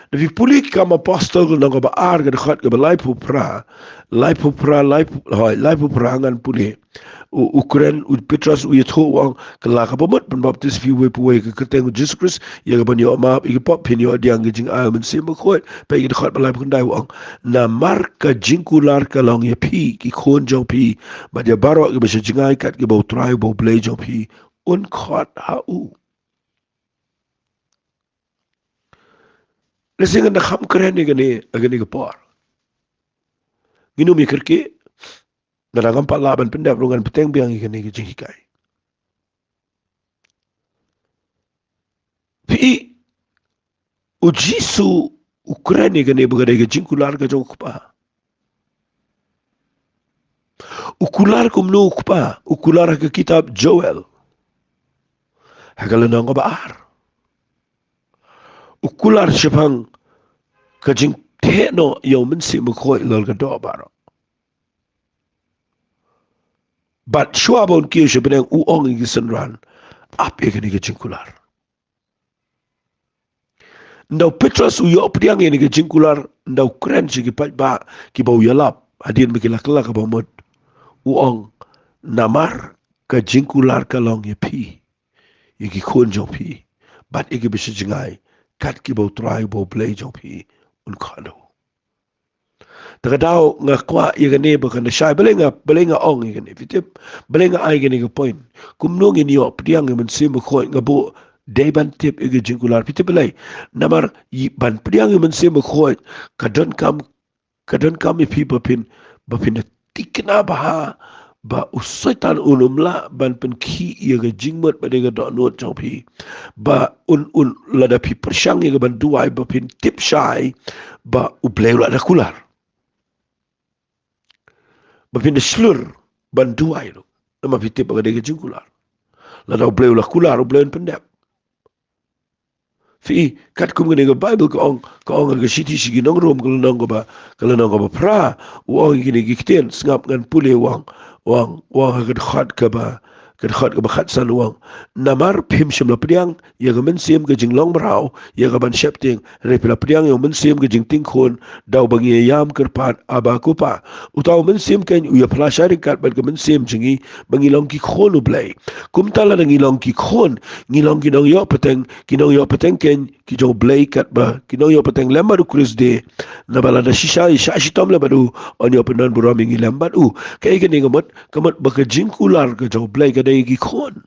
Da phi pule Ki Kam Apostol ka lynnong kaba ar, ka dkhot kaba laiphew phra, laiphew phra, laiphew, hooid, laiphew phra, ngan pule. U, u kren, u Petros u ïathuh u ong, ka la kaba mut ban baptis phi uwei pa uwei ha ka kyrteng u Jisu Khrist ïa ka ban ïoh map ïa ki pop, phin ïoh pdiang ka jingai u Mynsiem Bakhuid. Peit ka dkhot ba laiphew khyndai, u ong, namar ka jingkular ka long ïa phi, ki khun jong phi, bad ïa baroh kiba sha jngai, kat kiba u Trai uba u Blei jong phi un khot ha u. Lehse ngan da kham kren ïa kane ha kane ka por. Ngin ym ïa kyrkieh, lada ngam pat lah ban pyndep ruh ngan bteng biang ïa kane ka jinghikai. Phi, u Jisu u kren ïa kane ba ka dei ka jingkular ka jong u Kpa. U kular kumno u Kpa? U kular ha ka kitab Joel, ha ka lynnong kaba ar. U kular shaphang ka jingtheh noh ïa u Mynsiem Bakhuid halor ka doh baroh. Bad shuwa ba un kiew sha bneng, u ong ïa ki synran, ap ïa kane ka jingkular. Ynda u Petros u ïoh pdiang ïa kane ka jingkular, ynda u kren sha ki paidbah kiba u ïalap, hadien ba ki la kylla kaba mut, u ong, namar ka jingkular ka long ïa phi, ïa ki khun jong phi, bad ïa kiba sha jngai, kat kiba u Trai uba u Blei jong phi un khot ha u. Te ka daw nga kwah ïa kane ba kan da shai, balei nga, balei nga ong ïa kane, phi tip, balei nga ai kane ka point. Kumno ngin ïoh pdiang ïa u Mynsiem Bakhuid, nga buh dei ban tip ïa ka jingkular, phi tip balei? Namar ï-, ban pdiang ïa u Mynsiem Bakhuid, ka donkam, ka donkam ïa phi ba phin, ba phin da thikna bha, ba u Soitan un ym lah ban pynkhih ïa ka jingmut bad ïa ka dohnud jong phi. Ba un, un, lada phi pyrshang ïa ka ban duwai, ba phin tip shai ba u Blei u la da kular. Ba phin da shlur ban duwai ruh, namar phi tip ba ka dei ka jingkular. Lada u Blei u la kular, u Blei un pyndep. Phi, katkum kane ka Baibl ka ong, ka ong ha ka shithi sha ki nong Rom, ka lynnong kaba, ka lynnong kaba phra, u ong ïa kine ki ktien, sngap ngan pule, u ong, u ong, u ong ha ka dkhot kaba, ka dkhot kaba khatsan, u ong, namar phim shym la pdiang ïa ka mynsiem ka jinglong mraw ïa ka ban sheptieng, hynrei phi la pdiang ïa u Mynsiem ka jingtieng khun, da uba ngi ïam kyrpad, Abba, Kpa. Uta u Mynsiem keiñ u ïa phla shai ryngkat bad ka mynsiem jong ngi ba ngi long ki khun u Blei. Kumta lada ngi long ki khun, ngi long ki nongïoh pateng, ki nongïoh pateng keiñ ki jong u Blei, katba ki nongïoh pateng lem bad u Khrist de. Naba lada shisha ngi shah shitom lem bad u, yn ïoh pyndon burom ïa ngi lem bad u. Kaei kane ka mut? Ka mut ba ka jingkular ka jong u Blei ka dei ïa ki khun.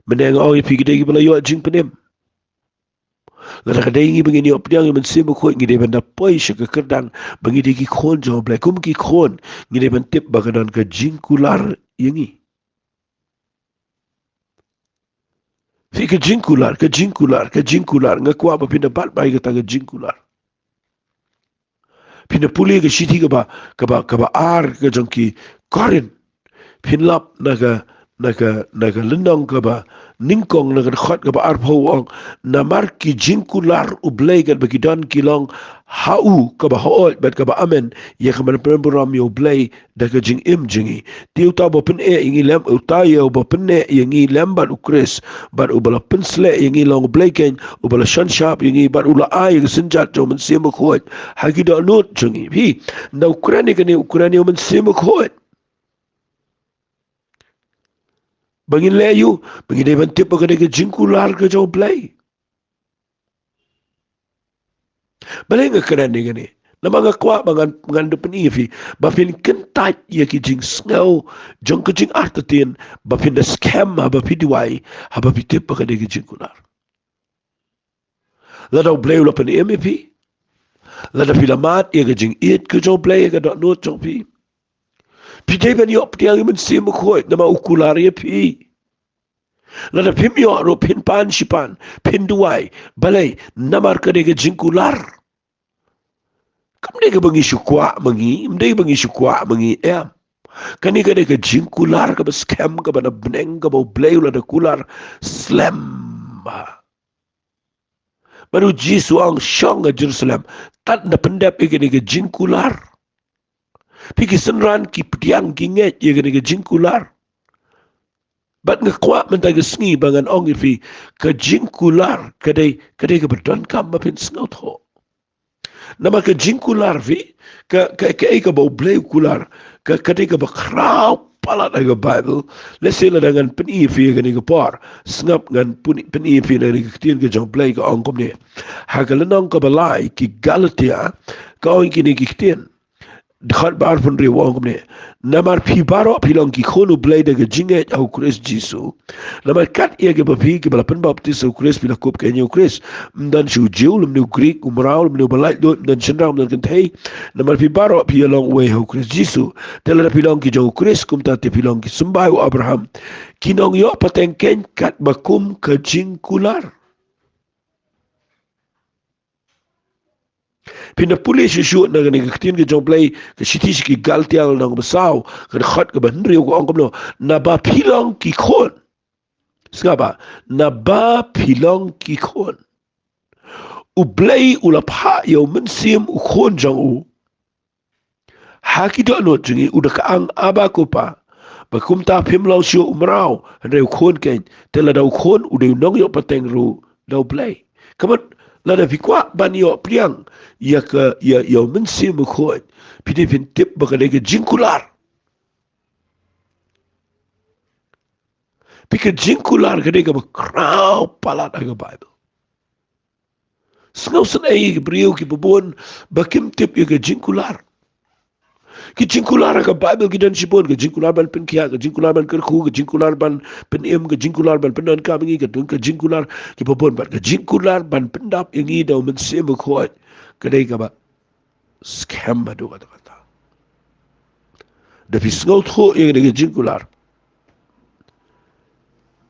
Mynne nga ong ïa phi, ki dei kiba la ïoh jingpynim. Lada ka dei ngi ba ngin ïoh pdiang ïa u Mynsiem Bakhuid, ngi dei ban da poi sha ka kyrdan ba ngi dei ki khun jong u Blei. Kum ki khun, ngi dei ban tip ba ka don ka jingkular ïa ngi. Phi, ka jingkular, ka jingkular, ka jingkular. Nga kwah ba phin da bat bha ïa kata ka jingkular. Phin da pule ka shithi kaba, kaba, kaba ar ka jong ki Korinth. Phin lap na ka, na ka, na ka lynnong kaba nyngkong, na ka dkhot kaba arphew, u ong, namar ki jingkular u Blei katba ki don ki long ha u kaba hooid bad kaba amen, ïa ka ban pynburom ïa u Blei da ka jingim jong ngi. Te uta uba pyneh ïa ngi lem, uta ïa uba pyneh ïa ngi lem bad u Khrist, bad uba la pynsleh ïa ngi long u Blei keiñ, uba la shon shap ïa ngi, bad u la ai ïa ka synjat jong u Mynsiem Bakhuid ha ki dohnud jong ngi. Phi, ynda u kren ïa kane, u kren ïa u Mynsiem Bakhuid. Ba ngin leh aïu? Ba ngi dei ban tip ba ka dei ka jingkular ka jong u Blei. Balei nga kren ïa kane? Namar nga kwah ba ngan, ngan da pyni ïa phi ba phin kyntait ïa ki jingsngew jong ka jingartatien ba phin da skhem haba phi duwai, haba phi tip ba ka dei ka jingkular. Lada U Blei u la pynim ïa phi, lada phi la mad ïa ka jingïeit ka jong U Blei ïa ka dohnud jong phi, phi dei ban ïoh pdiang ïa u Mynsiem Bakhuid namar u kular ïa phi. Lada phim ïoh ruh phin pan shi pan, phin duwai. Balei? Namar ka dei ka jingkular. Kam dei kaba ngi shu kwah ma ngi, kam dei kaba ngi shu kwah ma ngi, em. Kane ka dei ka jingkular kaba skhem, kaba na bneng, kaba U Blei u la da kular slem. Bad U Jisu u ong, shong ha Jerusalem, tad nda pyndep ïa kane ka jingkular. Phi ki synran ki pdiang ki ngeit ïa kane ka jingkular. Bad nga kwah mynta ka sngi ba ngan ong ïa phi, ka jingkular ka dei, ka dei kaba donkam ba phin sngewthuh. Namar ka jingkular phi, ka, ka, kaei kaba U Blei u kular, ka, ka dei kaba khraw palat ha ka Baibl. Lehse lada ngan pyni ïa phi ha kane ka por, sngap, ngan pyni, pyni ïa phi na kane ka ktien ka jong U Blei, ka ong kumne. Ha ka lynnong kaba lai, ki Galatia, ka ong kine ki ktien. Dkhot ba arphew hynriew, ong kumne. Namar phi baroh phi long ki khun U Blei da ka jingngeit ha U Khrist Jisu. Namar kat ïa kiba phi, kiba la pynbaptis ha U Khrist, phi la kup keiñ ïa U Khrist. Ym don shuh u Jiw lymne u Grik, u mraw lymne uba laitluid, ym don shynrang ym don kynthei. Namar phi baroh phi ïalong uwei ha U Khrist Jisu. Te lada phi long ki jong U Khrist, kumta te phi long ki symbai u Abraham, ki nongïoh pateng keiñ, katba kum ka jingkular. Phin da pule shuh shuh na kane ka ktien ka jong U Blei, ka shithi sha ki Galatia lynnong ba saw, ka dkhot kaba hynriew, ka ong kumno. Naba phi long ki khun. Sngap ba, naba phi long ki khun, U Blei u la phah ïa U Mynsiem U Khun jong u ha ki dohnud jong ngi, u da kyrpang, Abba, ko Pa. Bad kumta phim long shuh u mraw, hynrei u khun keiñ. Te lada u khun, u dei u nongïoh pateng ruh da U Blei. Ka mut lada phi kwah ban ïoh pdiang ïa ka, ïa, ïa U Mynsiem Bakhuid, phi dei phin tip ba ka dei ka jingkular. Phi, ka jingkular ka dei kaba khraw palat ha ka Baibl. Sngewsynei ïa ki briew kiba bun ba kim tip ïa ka jingkular. Ki jingkular ha ka Baibl ki don shibun, ka jingkular ban pynkhiah, ka jingkular ban kyrkhu, ka jingkular ban pynim, ka jingkular ban pyndonkam ïa ngi, ka don ka jingkular, kiba bun, bad ka jingkular ban pyndap ïa ngi da U Mynsiem Bakhuid ka dei kaba skhem haduh katta katta. Da phi sngewthuh ïa kane ka jingkular,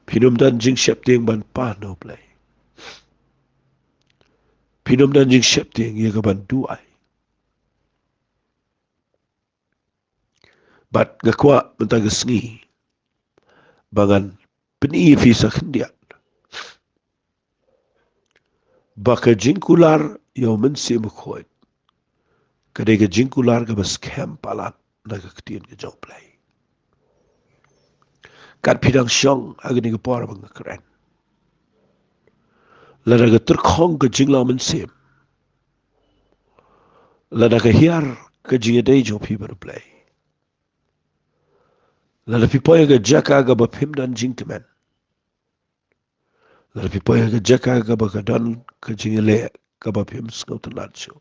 phin ym don jingsheptieng ban pan na U Blei. Phin ym don jingsheptieng ïa ka ban duwai. Bad nga kwah mynta ka sngi ba ngan pyni ïa phi sa khyndiat ba ka jingkular ïa U Mynsiem Bakhuid ka dei ka jingkular kaba skhem palat na ka ktien ka jong U Blei. Kat phi dang shong ha kane ka por ba nga kren, lada ka tyrkhong ka jinglong mynsiem, lada ka hiar ka jingïadei jong phi bad U Blei, lada phi poi ha ka jaka kaba phim don jingkmen, lada phi poi ha ka jaka kaba ka don ka jingïaleh kaba phim sngewtynnad shuh,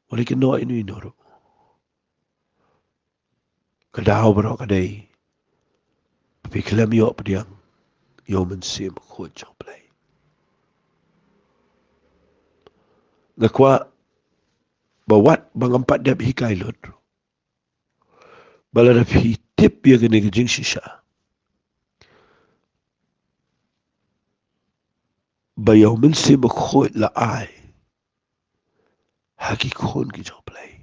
wat la ki noh ino ino ruh, ka daw baroh ka dei ba phi khlem ïoh pdiang ïa U Mynsiem Bakhuid jong U Blei. Nga kwah ba wat ba ngam pat dep hikai lut, ba lada phi tip ïa kane ka jingshisha, ba ïa U Mynsiem Bakhuid la ai ha ki khun ki jong U Blei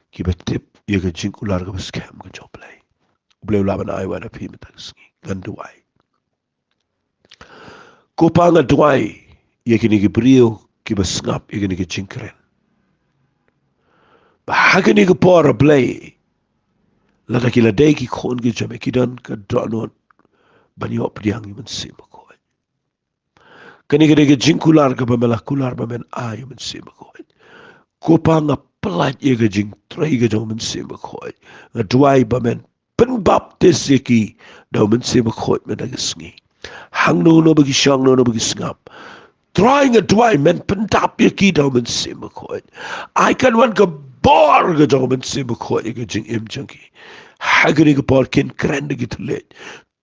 kiba tip ïa ka jingkular kaba skhem ka jong U Blei. U Blei u lah ban ai wat na phi mynta ka sngi. Ngan duwai. Ko Pa, nga duwai ïa kine ki briew kiba sngap ïa kine ki jingkren, ba ha kine ki por, A Blei, lada ki la dei ki khun ki jong me, ki don ka dohnud ban ïoh pdiang ïa U Mynsiem Bakhuid. Kane ka dei ka jingkular kaba me la kular ba men ai ïa U Mynsiem Bakhuid. Ko Pa, nga pynlait ïa ka jingtrei ka jong U Mynsiem Bakhuid. Nga duwai ba men pynbaptis ïa ki da U Mynsiem Bakhuid mynta ka sngi. Hangno hangno ba ki shong, hangno hangno ba ki sngap, Trai nga duwai men pyndap ïa ki da u Mynsiem Bakhuid. Ai kan wan ka bor ka jong u Mynsiem Bakhuid ïa ka jingim jong ki. Ha kane ka por kin kren da ki thylliej.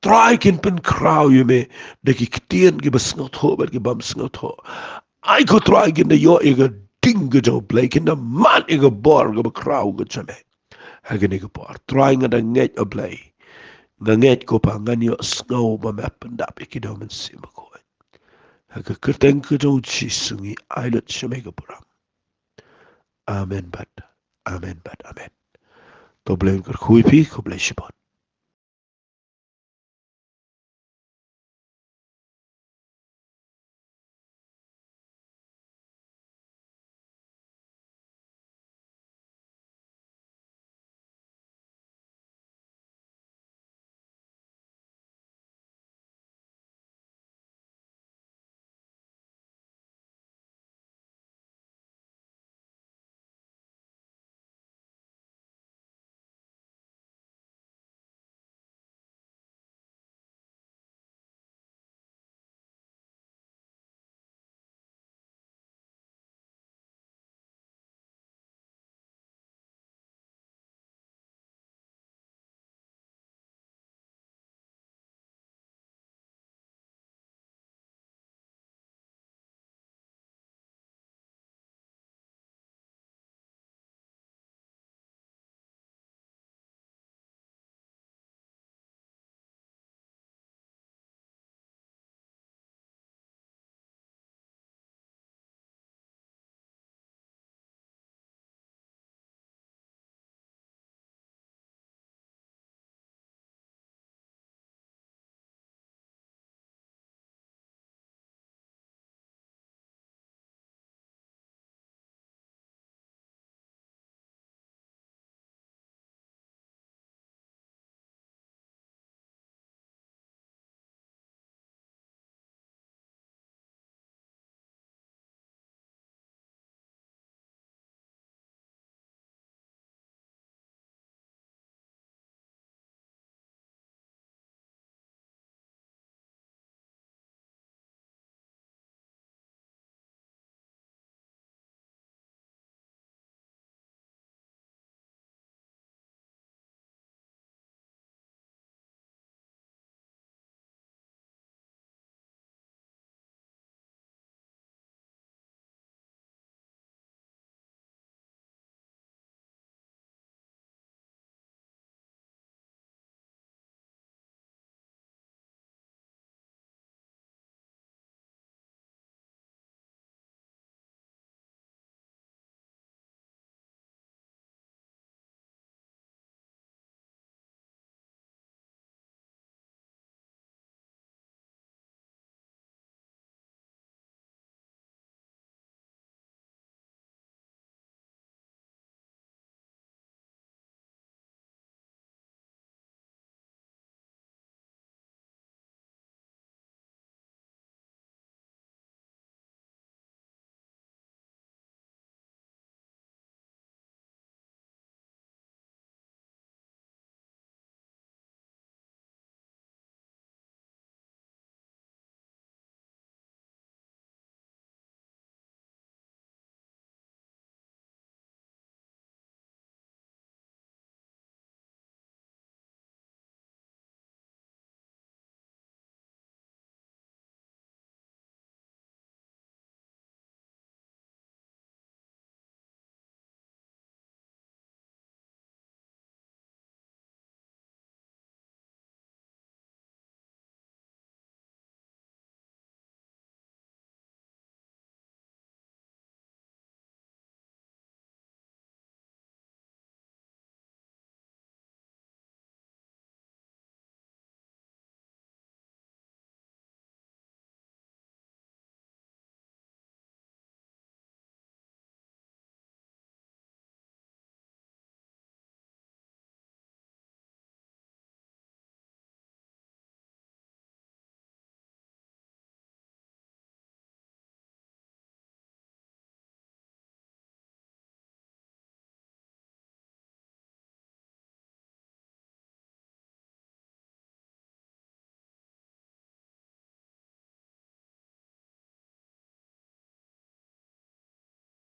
Trai kin pynkhraw ïa me da ki ktien kiba sngewthuh bad ki bym sngewthuh. Ai ko Trai kin da ïoh ïa ka ding ka jong u Blei, kin da mad ïa ka bor kaba khraw ka jong me. Ha kane ka por Trai nga da ngeit, O Blei. Nga ngeit ko Pa, ngan ïohsngew ba me pyndap ïa ki da u Mynsiem Bakhuid. Ha ka kyrteng ka jong u Jisu ngi ai lut sha me ka burom. Amen bad amen bad amen. To Blei un kyrkhu ïa phi, khublei shibun.